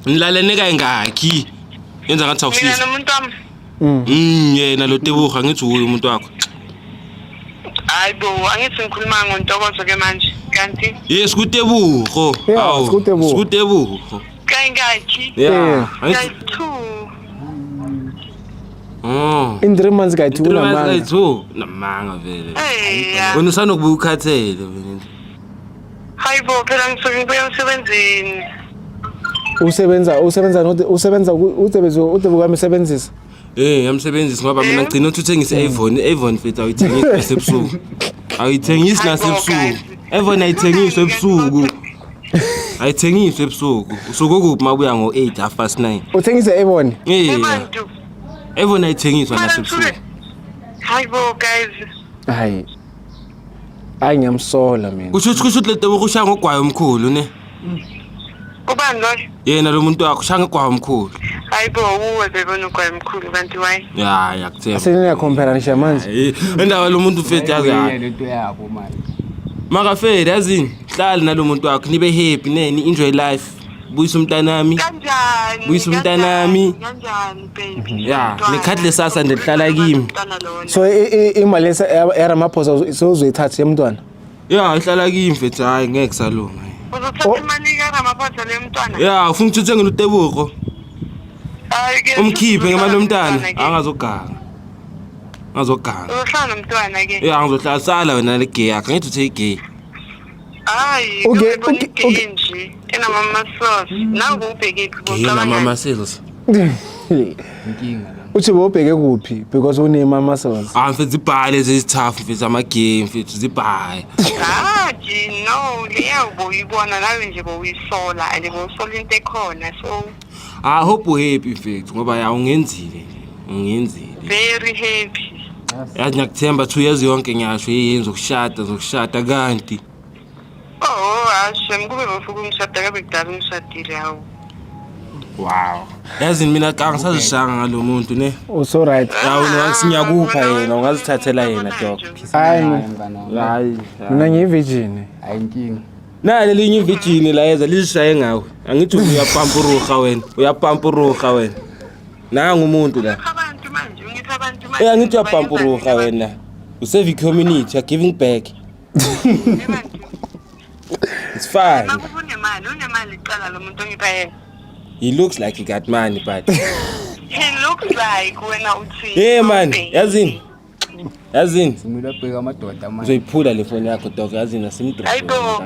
Nilalene kayingakhi? Yenza ngathi Mina awusizi. nomuntu wami. Yena lo Tebogo angithi uye umuntu wakho. Hayi bo, angithi ngikhuluma ngoNtokozo ke manje. Kanti Yes, kuTebogo. Yeah, Awu, sikuTebogo. sikuTebogo. kayingakhi? Yeah. Yeah. Angithi Kayi-two. Oh. In 3 months kayi-two. 3 months. Unamanga. Kayi-two. Namanga vele. Hey, ya. Wena usanokubuya ukhathele vele. Hayi bo, phela ngisuke ngibuya emsebenzini. Usebenza usebenza uTebogo uyamsebenzisa. Eh, yamsebenzisa ngoba mina ngicina ukuthi uthengise i-Avon, i-Avon mfethu awuyithengisi nasebusuku. Awuyithengisi Hayi bo, nasebusuku. guys. Avon ayithengiswa ebusuku. Ayithengiswa ebusuku. Usuke kuphi mabuya ngo-8, 9:30? Uthengise Avon? Eh. Ebantu. Avon ayithengiswa Mara nasebusuku. ngisuke. Hayi bo, guys. Hayi, hayi, ngiyamsola mina. Kusho ukuthi le Tebogo ushaya ngogwayi omkhulu ne? Ubani loyo? Yena lo muntu wakho ushaya ngogwayi omkhulu. Hayi bo, uwe bebona ugwayi omkhulu kanti why? Ya, yakuthemba. Seniyacompare manje. Eh, indaba lo muntu mfethu yazi hayi. Lento yabo manje. Makafeli yazini, hlali nalo muntu wakho nibe happy ne, ni enjoy life. Buyisa umntanami. Kanjani? Buyisa umntanami. Kanjani, baby? Ya, Umntwana. nekhathi lesasa nje lihlala kimi. Umntwana lona. So imali yaRamaphosa sewuzoyithatha yemntwana? Ya, ihlala kimi mfethu, hayi ngeke kusalunga. Uzothatha Oh. imali kaRamaphosa leyo mntwana? Ya, ufuna ukuthi uthengele uTebogo. Hayi ke. Umkhiphe ngemali yomntana, ke. angazoganga. Angazoganga. Uzohlala nomntwana ke. Ya, ngizohlala sala wena le gay yakho, ngithi uthe gay. Hayi, uyibona igay nje enama-muscles. Nangu ubhekephi? Gay nama muscles. Inkinga la. Uthi bowubheke kuphi because unema-muscles? Ah mfethu, zibhale ezithafu mfethu, ama-gay mfethu zibhale. Hayi no, leya ubuyibona nawe nje bowuyisola and bowusola into ekhona, so I hope u happy mfethu ngoba ya ungenzile nje. Ungenzile. Very happy. Yazi ngiyakuthemba 2 years yonke ngiyasho yini zokushada zokushada kanti. Oh, ashe, kube bofika umshada kabe kudala umshadile, hawu. Wow. Yazi mina ka ngisazishanga ngalo muntu ne. Uso right. Ya wena ngiyakupha yena ungazithathela yena dog. Hayi. Mngani wami. Hayi. Mina ngiyi-virgin. Hayi inkinga. Nali elinye ivirgin la yeza lizishaye ngawe. Angithi uyapampuruha wena. Uyapampuruha wena. Nangu umuntu la. Abantu manje, ungipha abantu manje. Eh angithi uyapampuruha wena. Usave community, you're giving back. Abantu. It's fine. Makuba unemali, unemali icala lo muntu ongipha yena. He looks like he got money but He looks like wena uthi. Hey man, yazini. Yazini. Simile abheka amadoda manje. Uzoyiphula le phone yakho dog, yazini asimdrop. Hayibo.